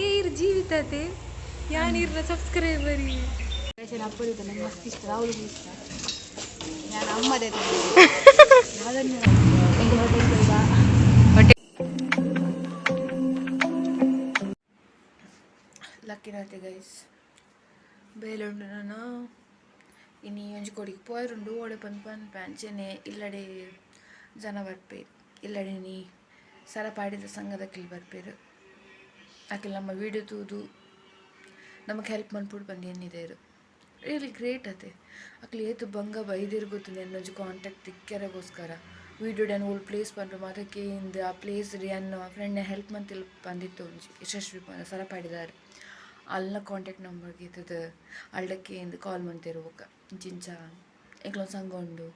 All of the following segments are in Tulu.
ಏ ಇರು ಜೀವಿತತೆ ಯಾನ್ ಇರ್ನ ಸಬ್ಸ್ಕ್ರೈಬರ್ ಮಸ್ತ್ ಇಷ್ಟ ರಾಹುಲ್ ಇಷ್ಟ ನಾನು ಅಮ್ಮದೇ. ಲಕ್ಕಿನಾತೆ ಗೈಸ್ ಬೇಲುಂಡು ನಾನು ಇನಿ ಒಂಜಿ ಕೊಡಿಗೆ ಪೋಯರುಂಡು ಓಡೆ ಪನ್ ಪನ್ ಪ್ಯಾಂಚೆನೆ ಇಲ್ಲಡೆ ಜನ ಬರ್ಪೇರು ಇಲ್ಲಡೆ ನೀ ಸರಪಾಡಿದ ಸಂಘದಕ್ಕಿಲ್ ಬರ್ಪೇರು ಅಕಿಲ್ ನಮ್ಮ ವೀಡಿಯೋ ತೂದು ನಮಗೆ ಹೆಲ್ಪ್ ಮನ್ಪುಡು ಬಂದು ಎನ್ನಿದೇರು ರಿಯಲಿ ಗ್ರೇಟ್ ಅತೆ ಅಕ್ಲು ಏತು ಬಂಗ ಬೈದಿರು ಗೊತ್ತು ಒಂಜಿ ಕಾಂಟ್ಯಾಕ್ಟ್ ತಿಕ್ಕೆರಗೋಸ್ಕರ ವೀಡಿಯೋ ಡ್ಯಾನ್ ಓಲ್ ಪ್ಲೇಸ್ ಪಂಡ್ರು ಮಾತಕ್ಕೆ ಇಂದ ಆ ಪ್ಲೇಸ್ ಎನ್ನ ಫ್ರೆಂಡ್ನ ಹೆಲ್ಪ್ ಮಂತಿಲ್ ಬಂದಿತ್ತು ಒಂಜಿ ಯಶಸ್ವಿ ಸರಪಾಡಿದಾರೆ ಅಲ್ನ ಕಾಂಟ್ಯಾಕ್ಟ್ ನಂಬರ್ಗೆ ಇತ್ತದ ಅಲ್ಡಕ್ಕೆ ಇಂದು ಕಾಲ್ ಮಂತಿರು ಬೊಕ್ಕ ಇಂಚಿಂಚ ಎಂಕ್ಲೊಂದು ಸಂಘ ಉಂಡು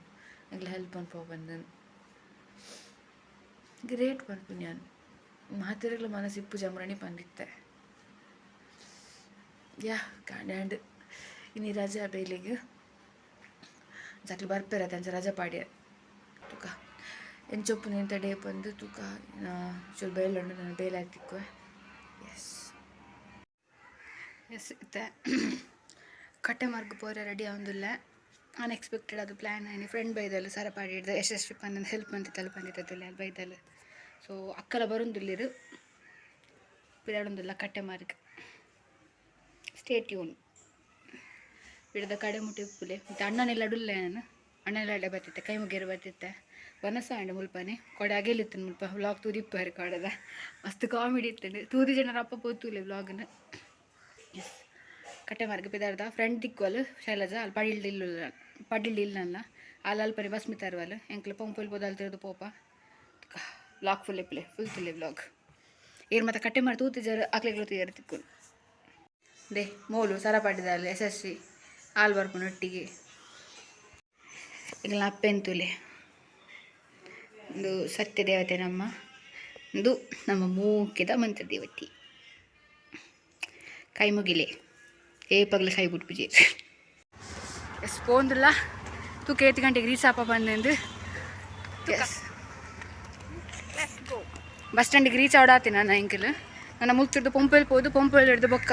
ಎಂಕ್ಲ ಹೆಲ್ಪ್ ಮನ್ಪು ಬಂದನ್ ಗ್ರೇಟ್ ಪನ್ಪುನಿ ಯಾನ್ ಮಾತೆರೆಗ್ಲ ಮನಸ್ಸು ಇಪ್ಪು ಜಮರಣಿ ಪಂದಿತ್ತೆ ಯಾ ಕಾಂಡ್ ಇನಿ ರಜಾ ಬೇಲೆಗ್ ಜಕ್ಲು ಬರ್ಪೆರ ಅಂಚ ರಜಾ ಪಾಡ್ಯ ತುಕ ಎಂಚೊಪ್ಪು ನಿಂತ ಡೇ ಬಂದು ತುಕ ಚೂರು ಬೇಲೆ ಉಂಡು ನಾನು ಬೇಲೆ ಆಯ್ತಿಕ್ಕುವೆ. ಎಸ್ ಎಸ್ ಇತ್ತೆ ಕಟ್ಟೆ ಮಾರ್ಗ ಪೋರೆ ರೆಡಿ ಆವೊಂದುಲ್ಲೆ. ಅನ್ಎಕ್ಸ್ಪೆಕ್ಟೆಡ್ ಅದು ಪ್ಲ್ಯಾನ್ ಆಯ್ನಿ ಫ್ರೆಂಡ್ ಬೈದಲ್ ಸರಪಾಡಿ ಹಿಡ್ದು ಯಶಸ್ವಿ ಪಂದ್ ಹೆಲ್ಪ್ ಮಂತಿತ್ತಲ್ಲ ಬಂದಿತ್ತಲ್ಲ ಬೈದಲ್. ಸೊ ಅಕ್ಕಲ ಬರೊಂದುಲ್ಲೆರ್ ಪಿದಾಡೊಂದುಲ್ಲ ಕಟ್ಟೆ ಮಾರ್ಗ. ಸ್ಟೇ ಟ್ಯೂನ್ ಬಿಡದ ಕಡೆ ಮುಟ್ಟಿ ಉಪ್ಪುಲೆ ಮತ್ತು ಅಣ್ಣನೆಲ್ಲ ಅಡುಲ್ಲೆ ನಾನು ಅಣ್ಣನೆಲ್ಲ ಅಡ್ಡೆ ಬರ್ತಿತ್ತೆ ಕೈ ಮುಗಿಯರು ಬರ್ತಿತ್ತೆ ವನಸ ಆಂಡ್ ಮುಲ್ಪನೆ ಕೊಡೆ ಅಗೇಲಿತ್ತು ಮುಲ್ಪ ವ್ಲಾಗ್ ತೂದಿಪ್ಪಾರು ಕೊಡದ ಮಸ್ತ್ ಕಾಮಿಡಿ ಇತ್ತು ತೂದಿ ಜನರ ಅಪ್ಪ ಪೋತೂಲೆ ವ್ಲಾಗ್ನ. ಎಸ್ ಕಟ್ಟೆ ಮಾರ್ಗ ಪಿದಾರ್ದ ಫ್ರೆಂಡ್ ತಿಕ್ವಲ್ ಶೈಲಜಾ ಅಲ್ಲಿ ಪಡಿಲ್ಡ್ ಇಲ್ಲ ಪಡಿಲ್ಡ್ ಇಲ್ಲ ಅಲ್ಲ ಅಲ್ಪನೆ ಬಸ್ ಮಿತ್ತಾರುವಲ್ ಎಂಕ್ಲ ಪಂಪಲ್ ಪೋದಾಲ್ ತಿರುದು ಪೋಪ ವ್ಲಾಗ್ ಫುಲ್ ಇಪ್ಪಲೆ ಫುಲ್ ತುಲೆ ವ್ಲಾಗ್ ಏರ್ ಮತ್ತೆ ಕಟ್ಟೆ ಮಾಡಿ ತೂತಿಜಾರು ಅಕ್ಲೆಗ್ಲು ತೂಜಾರು ತಿಕ್ಕು they ಮೋಲು ಸರಪಾಡಿದಾಲ್ ಯಶಸ್ವಿ ಆಲ್ ಬರ್ಪುನ ಒಟ್ಟಿಗೆ ಈಗ ಅಪ್ಪೆಂತುಲೆ ಒಂದು ಸತ್ಯ ದೇವತೆ ನಮ್ಮ ಒಂದು ನಮ್ಮ ಮೂಕಿದ ಮಂತ್ರ ದೇವತೆ ಕೈ ಮುಗಿಲೆ ಏ ಪಗ್ಲ ಕೈ ಬಿಟ್ಬಿಜಿ. ಎಸ್ ಪೋಂದುಲ್ಲ ತೂಕ ಏತ್ ಗಂಟೆಗೆ ರೀಚ್ ಆಪ ಬಂದೆಂದು. ಎಸ್ ಬಸ್ ಸ್ಟ್ಯಾಂಡಿಗೆ ರೀಚ್ ಆಡಾತಿ ನಾನು ಎಂಕಲ್ ನನ್ನ ಮುಲ್ತಿರ್ದು ಪಂಪೆಲ್ ಪೋದು ಪಂಪೆಲ್ ಹಿಡ್ದು ಬೊಕ್ಕ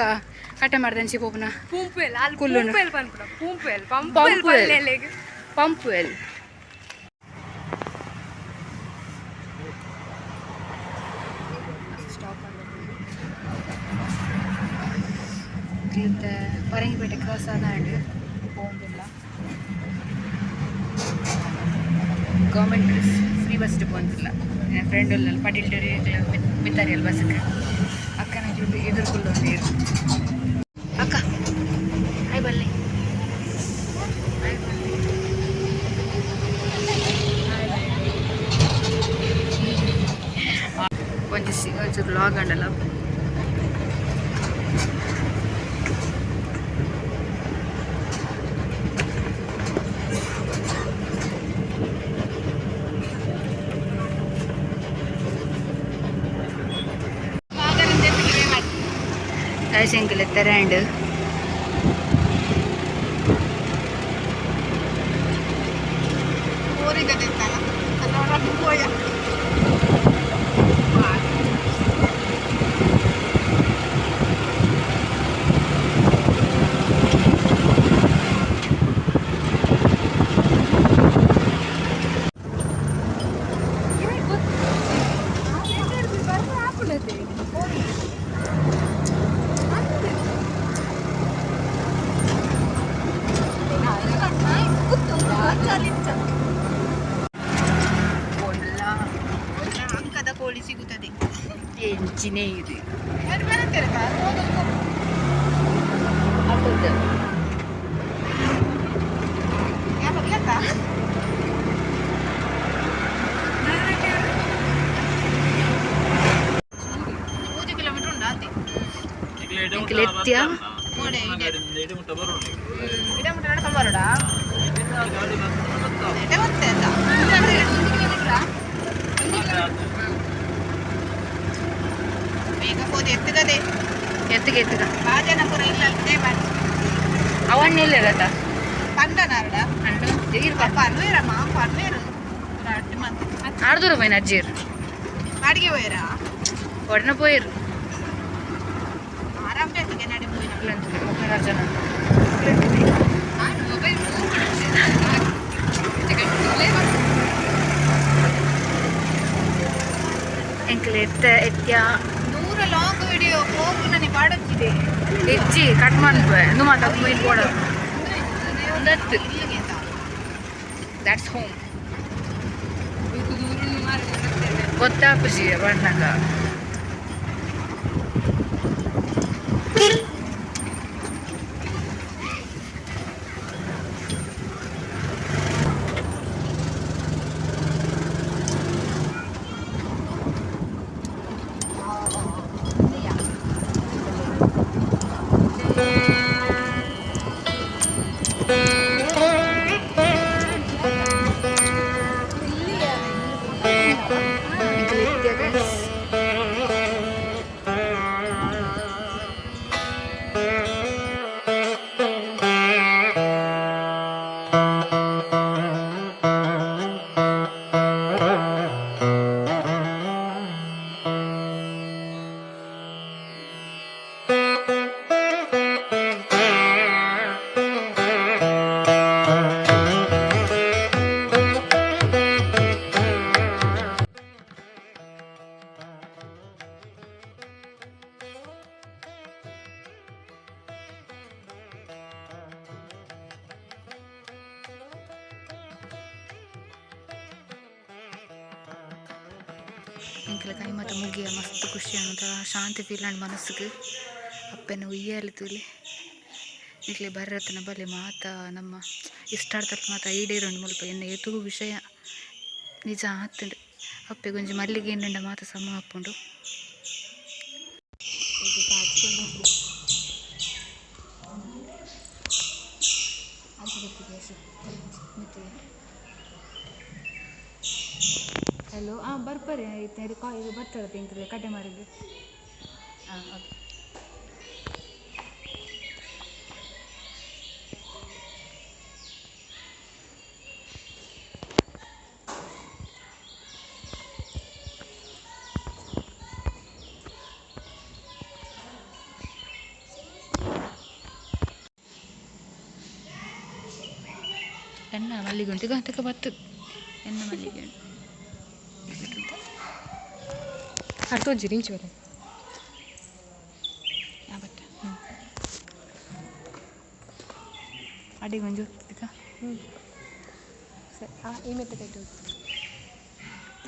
ಕಟ್ಟೆ ಮಾಡ್ದಂಚಿ ಪೋಪುನ. ಪೂಂಪೆಲ್ ಅಲ್ಲಿ. ಕುಲ್ಲುನು. ಪೂಂಪೆಲ್ ಪನ್ಪುನ ಪೂಂಪೆಲ್ ಪಂಪೆಲ್. ಪಂಪುವೆಲ್. ಪಲ್ಲೆಲೆಗ್ ಪಂಪ್ವೆಲ್ ಸ್ಟಾಪ್ ಇಲ್ಲಿಂದ ಪರಂಗಿಪೇಟೆ ಕ್ರಾಸ್ ಆದಾಂಡ್ ಪೋಂದಿಲ್ಲ ಗೌರ್ಮೆಂಟ್ ಫ್ರೀ ಬಸ್ ಪೋಂದಿಲ್ಲ ಫ್ರೆಂಡ್ ಉಲ್ಲ ಪಟೀಲ್ ಮಿತ್ತಾರಿಯಲ್ ಬಸ್ಗೆ ಅಕ್ಕನ ಎದುರುಕುಲ್ಲು ನೀರು ಅಕ್ಕ ಹಾಯ್ ಬನ್ನಿ ಹಾಯ್ ಬನ್ನಿ ಒಂಜಿ ಒಂಚೂರು ಲಾಗ್ ಆಂಡಲ. ಎಂಕಲ್ ತೆರಾಂಡ್ ಅಂಕದ ಕೋಳಿ ಸಿಗುತ್ತದೆ. ಎಂಚಿನೇ ಇದು. 3 ಕಿಲೋಮೀಟರ್ ಉಂಟು ಅದೇ. ಎಂಕಲ್ ಎತ್ತಿಯ. ಇಡಮುಟ್ಟ ನಡ್ಕೊಂಡು ಬರೋಡಾ ಎಡೆ ಮತ್ತೆ ಅಂತ. ಬೇಗ ಹೋದ ಎತ್ತಗದೆ. ಎತ್ತಿಗೆ ಎತ್ತಗ. ಆ ಜನ ಪೂರ ಇಲ್ಲ ಅಲ್ಲದೆ ಬಾರಿ. ಅವಣ್ಣ ಇಲ್ಲ. ಪಂಡನಾರಡ. ಅಂಡ. ಪನ್ವೇರಮ್ಮ ಪನ್ವೇರು ಪೂರ ಅಡ್ಡು ಮಂತ್. ಆಡ್ದೂರ ಪೋಯಿನ ಅಜ್ಜಿಯರು. ಅಡಿಗೆ ಹೋಯರಾ? ಒಡನೆ ಪೋಯಿರು. ಎಂಕಲ್ ಎತ್ತ ಎತ್ಯ ದೂರ ಲಾಂಗ್ ವಿಡಿಯೋ ಹೋಗು ನನಗೆ ಪಾಡೊಚ್ಚಿದೆ ಹೆಚ್ಚಿ ಕಟ್ ಮನ್ಪೆ ಇಂದು ಮಾತ ಮೀನ್ ಬೋಡ ಒಂದತ್ತು that's home ಗೊತ್ತಾಪುಜಿ ಬಣ್ಣಗ ಎಂಕಲ್ ಎತ್ಯ ಗೈಸ್. ಎಂಕಲ ಕೈ ಮಾತ ಮುಗಿಯ ಮಸ್ತ್ ಖುಷಿ ಅಂತ ಶಾಂತಿ ಫೀಲ್ ಅಂಡ್ ಮನಸ್ಸಿಗೆ ಅಪ್ಪನ ಉಯ್ಯಾಲಿ ತೂಲಿ ನಿಕ್ಲೆ ಬರ್ರತನ ಬಲೆ ಮಾತ ನಮ್ಮ ಇಷ್ಟಾರ್ಥತ್ ಮಾತ ಈಡೇರುಂಡು ಮುಲ್ಪ ಎನ್ನ ಏತೂ ವಿಷಯ ನಿಜ ಆತುಂಡು ಅಪ್ಪೆ ಗೊಂಜಿ ಮಲ್ಲಿಗೆ ಎಂಡ ಮಾತ ಸಮ ಆಪುಂಡು. ಹಲೋ ಹಾಂ ಬರ್ಪರೆ ಇತ್ತೆ ಕಾ ಇದು ಬರ್ತಾರೆ ತಿಂಕ್ರೆ ಕಡ್ಡೆ ಮಾರಿಗೆ ಹಾಂ ಓಕೆ. ಎನ್ನ ಮಲ್ಲಿಗೆ ಉಂಟು ಈಗ ತಕ ಬತ್ತು ಎನ್ನ ಮಲ್ಲಿಗೆ ಉಂಟು. ಅರ್ಥೋಜಿ ರಿಂಚ್ ಬರ. ಬತ್ತ ಅಡಿಗೆ ಒಂಜಿ ಹೊತ್ತಿಗ. ಸರಿ, ಆ ಈ ಮೆತ್ತ ಕಟ್ಟು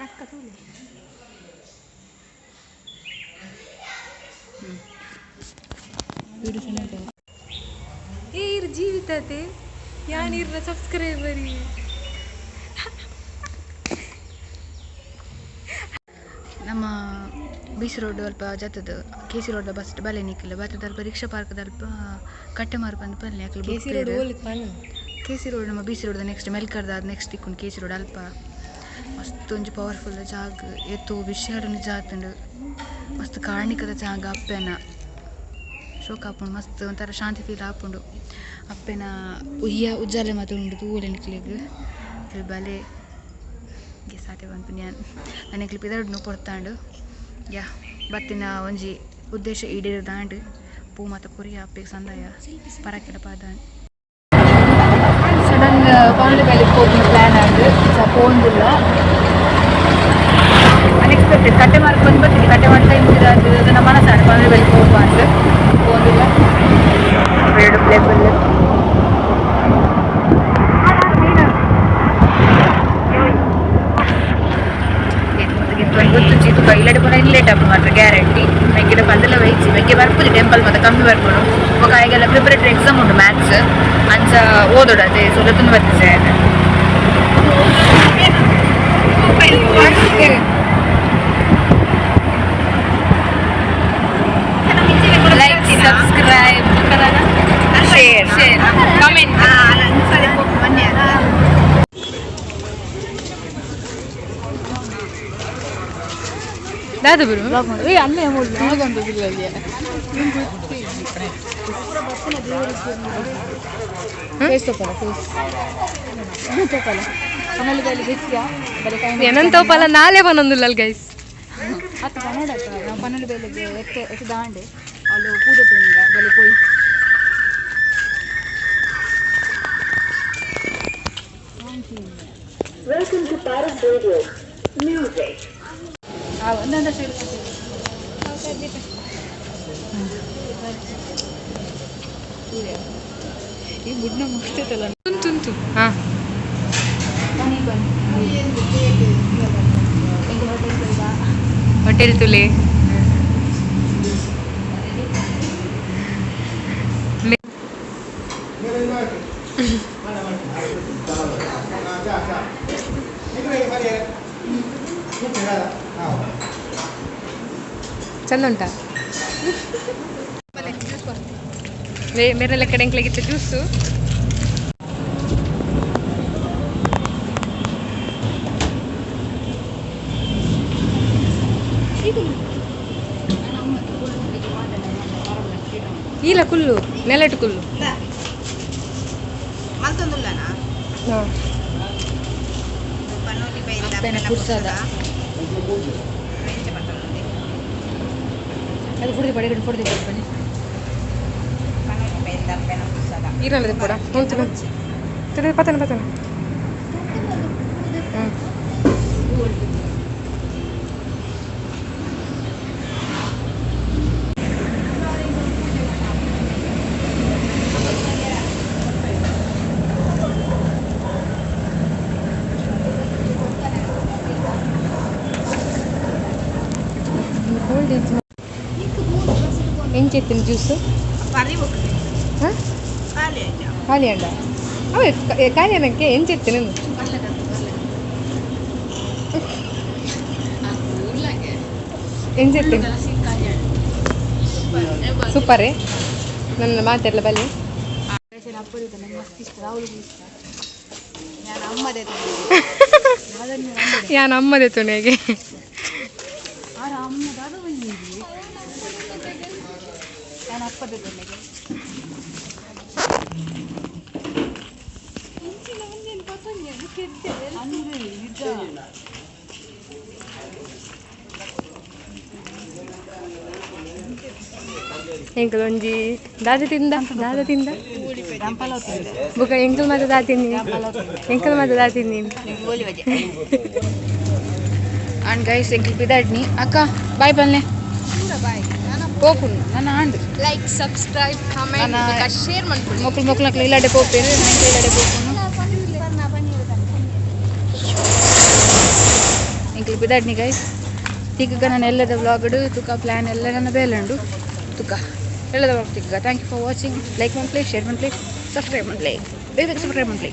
ಅಕ್ಕ ತೂಲೆ. ಏ ಇರ್ ಜೀವಿತತೆ ಯಾನ್ ಇರ್ನ ಸಬ್ಸ್ಕ್ರೈಬರ್. ನಮ್ಮ ಬಿ ಸಿ ರೋಡ್ ಅಲ್ಪ ಜತ್ತದ ಕೆ ಸಿ ರೋಡ್ ಬಸ್ ಬಲೆ ನಿಕ್ಕಿಲ್ಲ ಬತ್ತದ ಅಲ್ಪ ರಿಕ್ಷಾ ಪಾರ್ಕ್ದ ಅಲ್ಪ ಕಟ್ಟೆ ಮಾರು ಬಂದು ಪಲ್ಲೆ ಅಕ್ಲು. ಕೆ ಸಿ ರೋಡ್ ಓಲಿ ಪನ್? ಕೆ ಸಿ ರೋಡ್ ನಮ್ಮ ಬಿ ಸಿ ರೋಡ್ ನೆಕ್ಸ್ಟ್ ಮೆಲ್ಕರ್ದ ನೆಕ್ಸ್ಟ್ ತಿಕ್ಕುಂಡು ಕೆ ಸಿ ರೋಡ್ ಅಲ್ಪ. ಮಸ್ತ್ ಒಂಜಿ ಪವರ್ಫುಲ್ ಜಾಗ, ಏತೋ ವಿಷಯ ನಿಜ ಆತುಂಡು. ಮಸ್ತ್ ಕಾರ್ಣಿಕದ ಜಾಗ. ಅಪ್ಪೆನ ಶೋಕ ಆಪುಂಡು, ಮಸ್ತ್ ಒಂಥರ ಶಾಂತಿ ಫೀಲ್ ಆಪುಂಡು. ಅಪ್ಪೆನ ಉಯ್ಯ ಉಜ್ಜಾಲೆ ಮಾತ ಉಂಡು ತೂವೊಲಿ ನಿಕ್ಲೆಗ್. ಬಲೆ ಸಾತೆ ಪನ್ಪಿನಿ ಯಾನ್ ನನಗೆ ಪಿದರ್ಡ್ನು ಪೊರ್ತಾಂಡು. ಯಾ ಬತ್ತಿನ ಒಂಜಿ ಉದ್ದೇಶ ಈಡೇರಿದಾಂಡ್. ಪೂ ಮಾತ ಕೊರಿಯ ಅಪ್ಪೆಗ್ ಸಂದಾಯ ಪರಕೆಡ ಪಾದಾಂಡ್. ಸಡನ್ ಪಾಂಡೆ ಮೇಲೆ ಪೋಪಿನ ಪ್ಲ್ಯಾನ್ ಆಂಡ್ ಪೋಂದಿಲ್ಲ. ಅನ್ಎಕ್ಸ್ಪೆಕ್ಟೆಡ್ ಕಟ್ಟೆ ಮಾರ್ಕ್ ಬಂದು ಬರ್ತೀನಿ ಕಟ್ಟೆ ಮಾಡ್ತಾ ಇಂಚಿದ ನಮ್ಮ ಮನಸ್ಸಾಂಡ್ ಪಾಂಡೆ ಬೆಲೆ ಪೋಪ ಅಂತ ಪೋಂದಿಲ್ಲ. ಎರಡು ಪ್ಲೇಬಲ್ ಗೊತ್ತು ಚೀತು ಇಲ್ಲಡೆ ಪೂರ ಲೇಟ್ ಆಪುಂಡು ಮಾತ್ರ ಗ್ಯಾರಂಟಿ. ಮೆಗ್ಗಿಡ ಪಂದಲ ವೈಚಿ ಮೆಗ್ಗೆ ಬರ್ಪುಜಿ ಟೆಂಪಲ್ ಮಾತ ಕಮ್ಮಿ ಬರ್ಪುಂಡು. ಬೊಕ ಆಯಿಗೆಲ್ಲ ಪ್ರಿಪರೇಟರಿ ಎಕ್ಸಾಮ್ ಉಂಟು ಮ್ಯಾಥ್ಸ್ ಅಂಚ ಓದೋಡು ಅದೇ ಸೊಲತುಂದು ಬರ್ತಿಜೆ. Like, subscribe, share, share, comment. ದಾದ ಬರು ಏ ಅಲ್ಲೇ ಆಗೊಂದು ಬಿಲ್ಲಲ್ಲಿ. ಫೇಸ್ ತೋಪಲ, ಫೇಸ್ ತೋಪಲ ಕಮಲ ಬಲಿ ಹೆಚ್ಚಿಯ ಬಲೆ ಕೈ. ಏನಂತ ತೋಪಲ ನಾಳೆ ಬನ್ನೊಂದುಲ್ಲ ಗೈಸ್. ಅತ್ತ ಕನ್ನಡ ನಾವು ಪನ್ನೊಂದು ಬೇಲೆಗೆ ಎತ್ತೆ ಎತ್ತು ದಾಂಡೆ. ಅಲ್ಲೋ ಪೂಜೆ ತುಂಡ ಬಲೆ ಪೋಯಿ Welcome to Paris Radio. Music. ಆ ಒಂದೊಂದು ಈ ಬುಡ್ನ ಮುಗಿಸ್ತೈತಲ್ಲ. ತುಂತು ಹಾಂ. ಹೋಟೆಲ್ ತುಲೆ. ಚಂದ ಉಂಟಾ? ಮೇರೆಲ್ಲ ಕಡೆ ಎಂಕ್ಲೆಗಿತ್ತು ಜ್ಯೂಸು. ಇಲ್ಲ ಕುಲ್ಲು ನೆಲಟು ಕುಲ್ಲು. ಮಲ್ತೊಂದುಲ್ಲನಾ? ಹಾಂ. ಪನ್ನೊಲಿ ಬೈದ. ಅಪ್ಪೆನ ಪುರ್ಸದ. ಅದು ಫುಡ್ದು ಪಡೆಗಡೆ ಫುಡ್ದು ಬನ್ನಿ. ಪನ್ನೊಲಿ ಬೈದ ಅಪ್ಪೆನ ಪುರ್ಸದ. ಈರಲ್ಲದೆ ಪೋಡ ಉಂಟು ತುಡೆ ಪತನ ಪತನ. ಹ್ಞೂ. ಎಂಚಿತ್ತಿನ ಜ್ಯೂಸು? ಪರಿ ಹೋಗ್ತದೆ. ಹಾಂ. ಖಾಲಿ ಆಯ್ತಾ? ಖಾಲಿ ಅಂಡ ಅವೇ ಖಾಲಿ ಅನ್ನಕ್ಕೆ ಎಂಚಿತ್ತಿನ. ಎಂಚಿತ್ತಿನ ಸೂಪರೇ ನನ್ನ ಮಾತೆಲ್ಲ ಬಲ್ಲಿ. ನಾನು ಅಮ್ಮದೇ. ಯಾನ್ ಅಮ್ಮದೆ ತುಣೆಗೆ. ನಾನು ಅಪ್ಪದ ತೊಂಡೆಗೆ. ಎಂಕಲ್ ಒಂಜಿ ದಾದ ತಿಂದ ದಾದ ತಿಂದ ಬುಕ ಎಂಕಲ್ ಮಾತ ದಾತಿನಿ ಎಂಕಲ್ ಮಾತ ದಾತಿನಿ. ಅಂಡ್ ಗೈಸ್, ಎಂಕಲ್ ಪಿದಾಡ್ನಿ. ಅಕ್ಕ, ಬಾಯ್ ಬನ್ಲೆ ಪೋಪುಂಡು ನನ್ನ and. Like, subscribe, comment, share ಮಾಡ್ಕೊಳ್ಳಿ. ಮೊಕ್ಲು ಮೊಕ್ಲು ಇಲ್ಲಾಡೆ ಪೋಪೇರು, ನಂಗೆ ಇಲ್ಲಾಡೆ ಪೋಪುನು. ಎಂಕಲ್ ಪಿದಾಡ್ನಿ ಗೈಸ್. ತಿಕ್ಕಗ ನಾನು ಎಲ್ಲದ ವ್ಲಾಗ್ಡು ತುಕ ಪ್ಲ್ಯಾನ್ ಎಲ್ಲ ನನ್ನ ಬೇಲುಂಡು. ತುಕ ಎಲ್ಲದ vlog ತಿಕ್ಕಗ. Thank you for watching. Like one play, share one play, subscribe one play, ಬೇಗ ಬೇಗ ಸಬ್ಸ್ಕ್ರೈಬ್ ಒನ್ ಪ್ಲೇ.